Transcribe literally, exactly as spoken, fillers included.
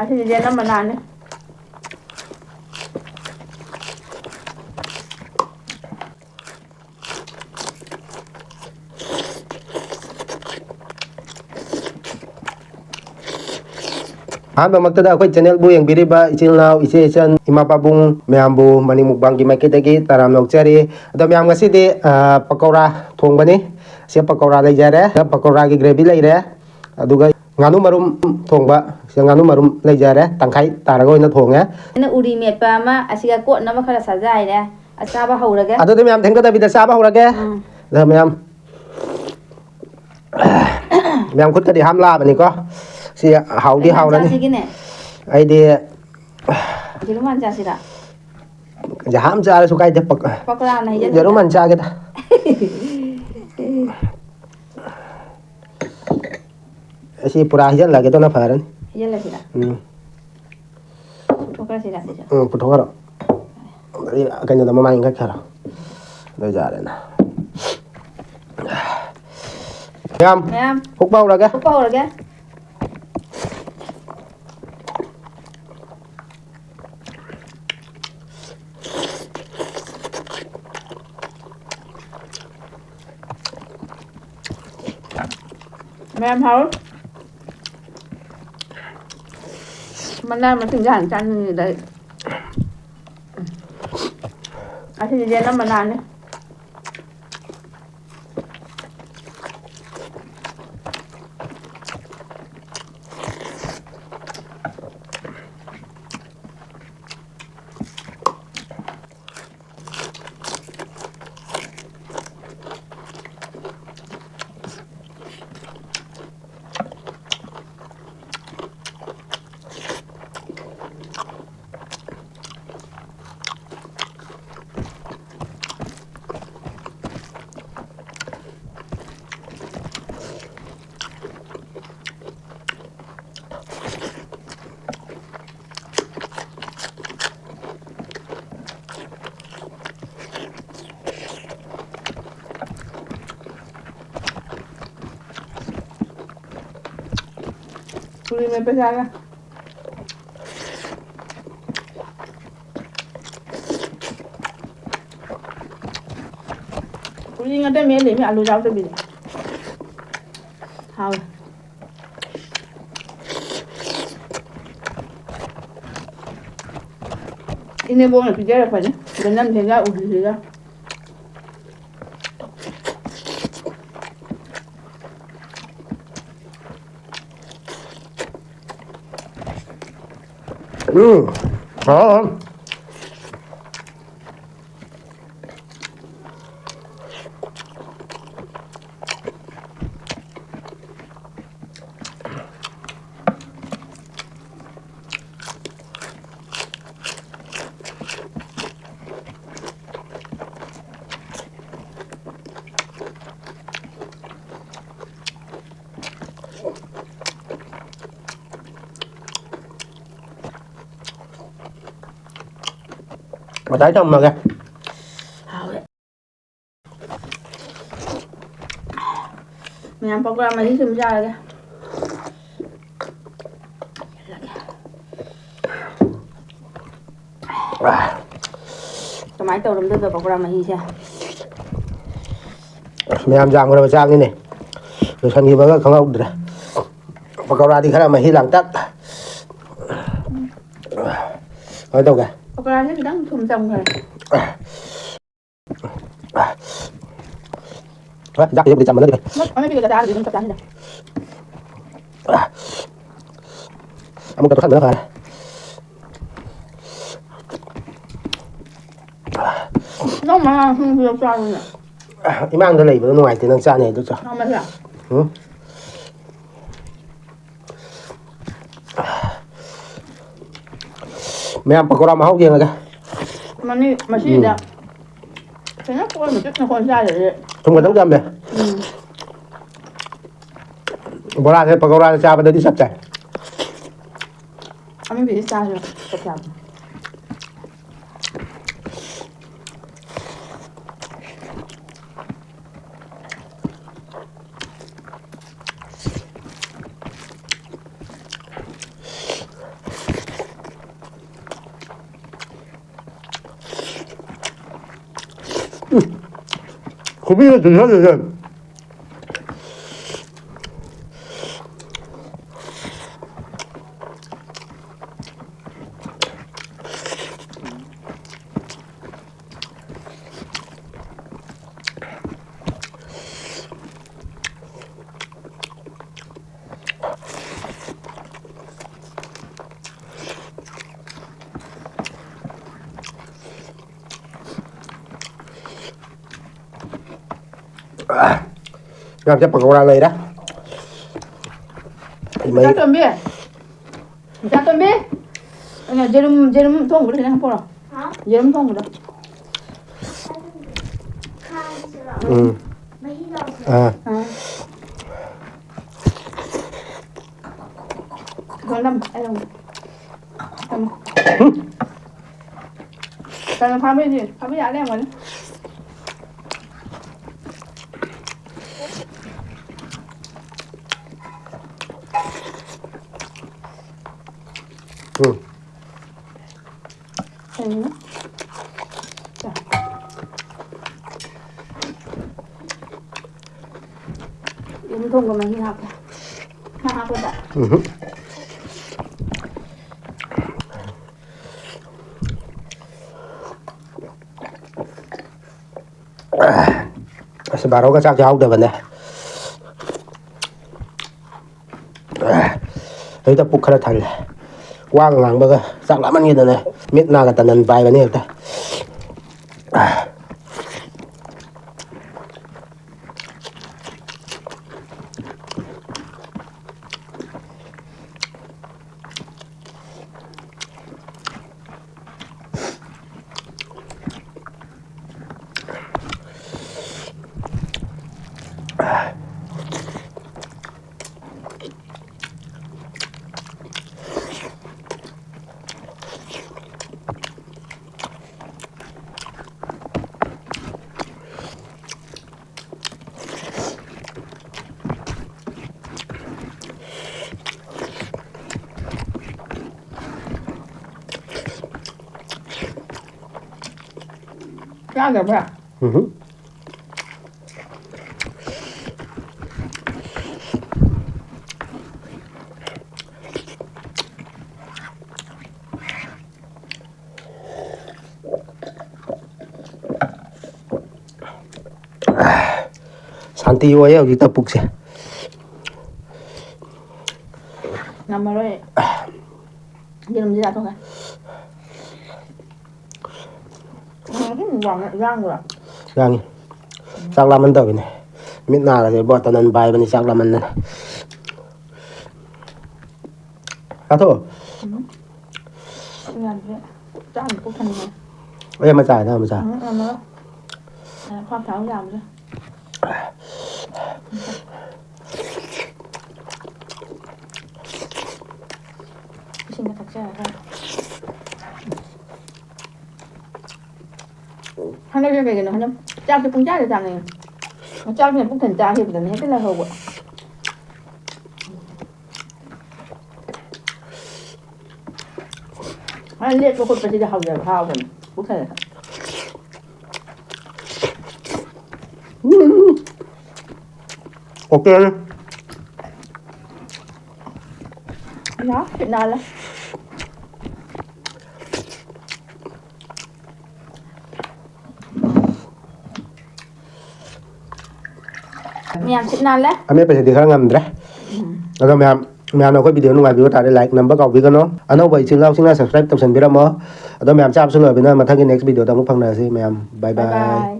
ꯑꯁꯤꯗꯤ ꯌꯦꯅꯝ ꯃꯅꯥꯅꯤ꯫ ꯑꯍꯥꯟꯕꯃꯛꯇꯗ ꯑꯩꯈꯣꯏ ꯆꯦꯅꯦꯜꯕꯨ ꯌꯦꯡꯕꯤꯔꯤꯕ ꯏꯆꯤꯜ ꯏꯅꯥꯎ, ꯏꯆꯦ ꯏꯆꯟ, ꯏꯃꯥ ꯄꯥꯕꯨꯡ ꯃꯌꯥꯝꯕꯨ ꯃꯅꯤꯡ ꯃꯨꯛꯕꯥꯡꯒꯤ ꯃꯥꯏꯀꯩꯗꯒꯤ ꯇꯔꯥꯝꯅ ꯑꯣꯛꯆꯔꯤ꯫ ꯑꯗꯣ ꯃꯌꯥꯝ, ꯉꯁꯤꯗꯤ, ꯑ, ꯄꯀꯧꯔꯥ ꯊꯣꯡꯕꯅꯤ꯫ ꯁꯤ ꯄꯀꯧꯔꯥ ꯂꯩꯖꯔꯦ, ꯄꯀꯧꯔꯥꯒꯤ ꯒ꯭ꯔꯦꯚꯤ ꯂꯩꯔꯦ, ꯑꯗꯨꯒ ꯉꯥꯅꯨ ꯃꯔꯨꯝ ꯊꯣꯡꯕ, ꯁꯤ ꯉꯥꯅꯨ ꯃꯔꯨꯝ ꯂꯩꯖꯔꯦ, ꯇꯪꯈꯥꯏ ꯇꯥꯔꯒ ꯑꯣꯏꯅ ꯊꯣꯡꯉꯦ꯫ ꯑꯩꯅ ꯎꯔꯤ ꯃꯦꯠꯄ ꯑꯃ, ꯑꯁꯤꯒ ꯀꯣꯠꯅꯕ ꯈꯔ ꯁꯥꯖ ꯍꯥꯏꯔꯦ꯫ ꯑ, ꯆꯥꯕ ꯍꯧꯔꯒꯦ꯫ ꯑꯗꯨꯗꯤ ꯃꯌꯥꯝ ꯊꯦꯡꯊꯗꯕꯤꯗ ꯆꯥꯕ ꯍꯧꯔꯒꯦ꯫ ꯎꯝ꯫ ꯑꯗ ꯃꯌꯥꯝ, ꯃꯌꯥꯝ ꯈꯨꯠꯀꯗꯤ ꯍꯥꯝ ꯂꯥꯛꯑꯕꯅꯤꯀꯣ꯫ ꯁꯤ ꯍꯥꯎꯗꯤ ꯀꯩ ꯏꯟꯖꯥꯡ ꯍꯥꯎꯔꯅꯤ꯫ ꯆꯥꯁꯤꯒꯦꯅꯦ? ꯑꯩꯗꯤ ꯌꯦꯔꯨꯝ ꯍꯥꯟ ꯆꯥꯁꯤꯔꯥ? ꯌꯥꯝ ꯆꯥꯔꯁꯨ ꯀꯥꯏꯗꯦ, ꯄꯛ-, ꯄꯀꯣꯔꯥꯅ ꯍꯩꯖꯤꯜꯂꯤꯔꯥ? ꯌꯦꯔꯨꯝ ꯍꯥꯟ ꯆꯥꯒꯦꯗ꯫ ꯑꯁꯤ ꯄꯨꯔꯥ ꯍꯩꯖꯤꯜꯂꯒꯦ, ꯑꯗꯨꯅ ꯐꯔꯅꯤ꯫ ꯍꯩꯖꯤꯜꯂꯁꯤꯔꯥ? ꯎꯝ꯫ ꯄꯨꯊꯣꯛꯈ꯭ꯔꯁꯤꯔꯥ ꯁꯤꯁꯨ? ꯎꯝ, ꯄꯨꯊꯣꯛꯈ꯭ꯔꯣ꯫ ꯑꯗꯩ ꯀꯩꯅꯣꯗ ꯃꯃꯥꯏ ꯏꯟꯈꯠꯈ꯭ꯔꯣ꯫ ꯑꯗꯨ ꯌꯥꯔꯦꯅ꯫ ꯃꯌꯥꯝ, ꯃꯌꯥꯝ, ꯍꯨꯛꯄ ꯍꯧꯔꯒꯦ꯫ ꯍꯨꯛꯄ ꯍꯧꯔꯒꯦ꯫ ꯃꯌꯥꯝ ꯍꯥꯎ꯫ ꯃꯅꯥ ꯃꯁꯤꯡꯁꯦ ꯍꯥꯟꯅ ꯆꯥꯅꯤꯡꯉꯤꯗ ꯑꯩ꯫ ꯑꯁꯤꯗꯤ ꯌꯦꯅꯝ ꯃꯅꯥꯅꯦ꯫ ꯄꯨꯔꯤ ꯃꯦꯠꯄ ꯆꯥꯒꯦ꯫ ꯉꯥꯛꯇ ꯃꯦꯠꯂꯤꯃꯤ, ꯑꯂꯨ ꯌꯥꯎꯗꯕꯤꯗ꯫ ꯍꯥꯎꯋꯦ꯫ ꯏꯅꯦꯝꯕꯣꯛꯅ ꯄꯤꯖꯔꯛꯄꯅꯦ꯫ ꯒꯟꯗꯝꯁꯤꯒ ꯎꯗ꯭ꯔꯤꯁꯤꯒ꯫ ꯎꯝ꯫ ꯍꯥꯎ, ꯍꯥꯎ꯫ ꯉꯁꯥꯏ ꯊꯝꯃꯒꯦ꯫ ꯍꯥꯎꯔꯦ꯫ ꯃꯌꯥꯝ ꯄꯀꯣꯔꯥ ꯃꯍꯤ ꯁꯨꯝ ꯆꯥꯔꯒꯦ꯫ ꯀꯃꯥꯏꯅ ꯇꯧꯔꯝꯗꯣꯏꯕ ꯄꯀꯣꯔꯥ ꯃꯍꯤꯁꯦ? ꯑꯁ, ꯃꯌꯥꯝ ꯌꯥꯝꯈ꯭ꯔꯕ ꯆꯥꯛꯅꯤꯅꯦ꯫ ꯂꯣꯏꯁꯟꯈꯤꯕꯒ ꯈꯪꯍꯧꯗ꯭ꯔꯦ꯫ ꯄꯀꯧꯔꯥꯗꯤ ꯈꯔ ꯃꯍꯤ ꯂꯥꯡꯇꯛ꯫ ꯀꯃꯥꯏꯅ ꯇꯧꯒꯦ? ꯄꯀꯧꯔꯥꯁꯦ ꯈꯤꯇꯪ ꯊꯨꯝ ꯆꯝꯈ꯭ꯔꯦ꯫ ꯍꯣꯏ, ꯆꯥꯛꯁꯤꯕꯨꯗꯤ ꯆꯝꯃꯟꯂꯗꯤ ꯐꯩ꯫ ꯃꯣꯏ ꯑꯃꯦꯠꯄꯤꯒ ꯆꯥꯔꯗꯤ ꯑꯗꯨꯝ ꯆꯞ ꯆꯥꯅꯤꯗ꯫ ꯑꯃꯨꯛꯇ ꯇꯣꯠꯁꯟꯕꯅ ꯐꯔꯦ꯫ ꯅꯪ ꯃꯅꯥ ꯃꯁꯤꯡ ꯄꯤꯔꯛ ꯆꯥꯔꯣꯅꯦ꯫ ꯏꯃꯥꯡꯗ ꯂꯩꯕꯗꯣ ꯅꯨꯡꯉꯥꯏꯇꯦ, ꯅꯪ ꯆꯥꯅꯤ ꯍꯥꯏꯗꯨ ꯆꯥ꯫ ꯅꯪ ꯃꯁꯤꯔꯥ? ꯎꯝ? ꯃꯌꯥꯝ ꯄꯀꯧꯔꯥ ꯃꯍꯥꯎ ꯌꯦꯡꯉꯒꯦ꯫ ꯃꯅꯤ-, ꯃꯁꯤꯗ ꯎꯝ꯫ ꯐꯖꯅ ꯀꯣꯟꯕ ꯆꯨꯞꯅ ꯀꯣꯟ ꯆꯥꯗ꯭ꯔꯗꯤ꯫ ꯊꯨꯝ ꯈꯛꯇꯪ ꯆꯝꯃꯦ꯫ ꯎꯝ꯫ ꯕꯣꯔꯥꯁꯦ ꯄꯀꯧꯔꯥꯗ ꯆꯥꯕꯗꯗꯤ ꯆꯞ ꯆꯥꯏ꯫ ꯑꯃꯦꯠꯄꯤꯁꯦ ꯆꯥꯁꯤꯔꯣ? ꯆꯞ ꯆꯥꯕꯅꯦ꯫ ꯈꯨꯕꯤꯒ ꯆꯨꯁꯜꯂꯤꯁꯦ꯫ ꯉꯥ ꯆꯠꯄ ꯀꯧꯔꯥ ꯂꯩꯔꯦ꯫ ꯑꯩ ꯃꯩ ꯏꯆꯥꯇꯣꯝꯕꯤ꯫ ꯏꯆꯥꯇꯣꯝꯕꯤ꯫ ꯑꯩꯅ ꯌꯦꯔꯨꯝ, ꯌꯦꯔꯨꯝ ꯊꯣꯡꯕꯗꯣ ꯁꯤꯗ ꯍꯥꯞꯄꯛꯑꯣꯔꯣ? ꯍꯥ? ꯌꯦꯔꯨꯝ ꯊꯣꯡꯕꯗꯣ꯫ ꯎꯝ꯫ ꯑꯥ꯫ ꯑꯥ꯫ ꯀꯩꯅꯣ ꯐꯥꯕꯩꯗꯤ, ꯐꯥꯕ ꯌꯥ ꯂꯩꯔꯝꯒꯅꯤ꯫ ꯎꯝ꯫ ꯀꯩꯅꯣ? ꯌꯦꯔꯨꯝ ꯊꯣꯡꯕ ꯃꯍꯤ ꯍꯥꯞꯄꯦ꯫ ꯅꯪ ꯍꯥꯞꯄꯗ? ꯎꯝꯍꯨꯝ꯫ ꯑꯁ, ꯕꯥꯔꯣꯒ ꯆꯥꯛ ꯆꯥꯍꯧꯗꯕꯅꯦ꯫ ꯍꯦꯛꯇ ꯄꯨꯛ ꯈꯔ ꯊꯜꯂꯦ꯫ ꯋꯥꯒ ꯉꯥꯡꯕꯒ ꯆꯥꯛ ꯂꯥꯝꯃꯟꯒꯤꯗꯅ ꯃꯤꯠ ꯅꯥꯒ ꯇꯟꯗꯟ ꯄꯥꯏꯕꯅꯤ ꯍꯦꯛꯇ꯫ ꯆꯥꯗꯕ꯭ꯔꯥ? ꯎꯝꯍꯨꯝ꯫ ꯑꯟꯇꯤ ꯑꯣꯏꯌꯦ ꯍꯧꯖꯤꯛꯇ ꯄꯨꯛꯁꯦ꯫ ꯉꯝꯃꯔꯣꯏ꯫ ꯌꯦꯔꯨꯝꯁꯦ ꯆꯥꯊꯣꯛꯀꯦ꯫ ꯎꯝ, ꯌꯥꯡꯕ꯭ꯔꯥ? ꯌꯥꯡꯉꯤ꯫ ꯆꯥꯛ ꯂꯥꯝꯃꯟꯗꯕꯅꯤ꯫ ꯃꯤꯠ ꯅꯥꯔꯁꯦ ꯕꯣ, ꯇꯅꯟ ꯄꯥꯏꯕꯅꯤ ꯆꯥꯛ ꯂꯥꯝꯃꯟꯗꯅ꯫ ꯆꯥꯊꯣꯛꯑꯣ꯫ ꯎꯝ꯫ ꯌꯥꯗ꯭ꯔꯦ꯫ ꯆꯥꯛ ꯑꯃꯨꯛ ꯄꯨꯛ ꯊꯟꯒ꯭ꯔꯦ꯫ ꯑꯩ ꯑꯃ ꯆꯥꯔꯦ, ꯅꯪ ꯑꯃ ꯆꯥꯔꯦ꯫ ꯎꯝ, ꯉꯝꯃꯔꯣꯏ꯫ ꯑ, ꯈ꯭ꯋꯥꯡ ꯊꯥꯡꯕ ꯌꯥꯕꯁꯦ꯫ ꯏꯁꯤꯡꯒ ꯊꯛꯆꯔꯒ꯫ ꯍꯟꯗꯛꯁꯦ ꯀꯩꯒꯤꯅꯣ ꯈꯪꯗꯦ, ꯆꯥꯛꯁꯦ ꯄꯨꯡꯆꯥꯗ ꯆꯥꯅꯤꯡꯉꯦ꯫ ꯆꯥꯛꯁꯤꯅ ꯄꯨꯛ ꯊꯟꯅ ꯆꯥꯈꯤꯕꯗꯅꯦ ꯍꯦꯛꯇ ꯂꯩꯍꯧꯕ꯫ ꯑ, ꯂꯦꯞꯄ ꯈꯣꯠꯄꯁꯤꯗꯤ ꯍꯥꯎꯖꯕ, ꯍꯥꯎꯕꯅꯤ ꯄꯨꯛ ꯊꯟꯅ꯫ ꯎꯝ꯫ ꯑꯣꯀꯦ꯫ ꯌꯥ, ꯁꯤꯠ ꯅꯥꯜꯂꯦ꯫ ꯃꯌꯥꯝ ꯁꯤꯠ ꯅꯥꯜꯂꯦ꯫ ꯑꯃꯦꯠꯄꯁꯤꯗꯤ ꯈꯔ ꯉꯝꯗ꯭ꯔꯦ꯫ ꯎꯝ꯫ ꯑꯗꯣ ꯃꯌꯥꯝ, ꯃꯌꯥꯝꯅ ꯑꯩꯈꯣꯏ video ꯅꯨꯡꯉꯥꯏꯕꯤꯕ ꯇꯥꯔꯗꯤ like ꯅꯝꯕ ꯀꯥꯎꯕꯤꯒꯅꯨ꯫ ꯑꯅꯧꯕ ꯏꯆꯤꯜ ꯏꯅꯥꯎꯁꯤꯡꯅ subscribe ꯇꯧꯁꯟꯕꯤꯔꯝꯃꯣ꯫ ꯑꯗꯣ ꯃꯌꯥꯝ ꯆꯥꯕꯁꯨ ꯂꯣꯏꯔꯕꯅꯤꯅ ꯃꯊꯪꯒꯤ next video ꯗ ꯑꯃꯨꯛ ꯐꯪꯅꯔꯁꯤ ꯃꯌꯥꯝ꯫ Bye bye bye꯫ Bye꯫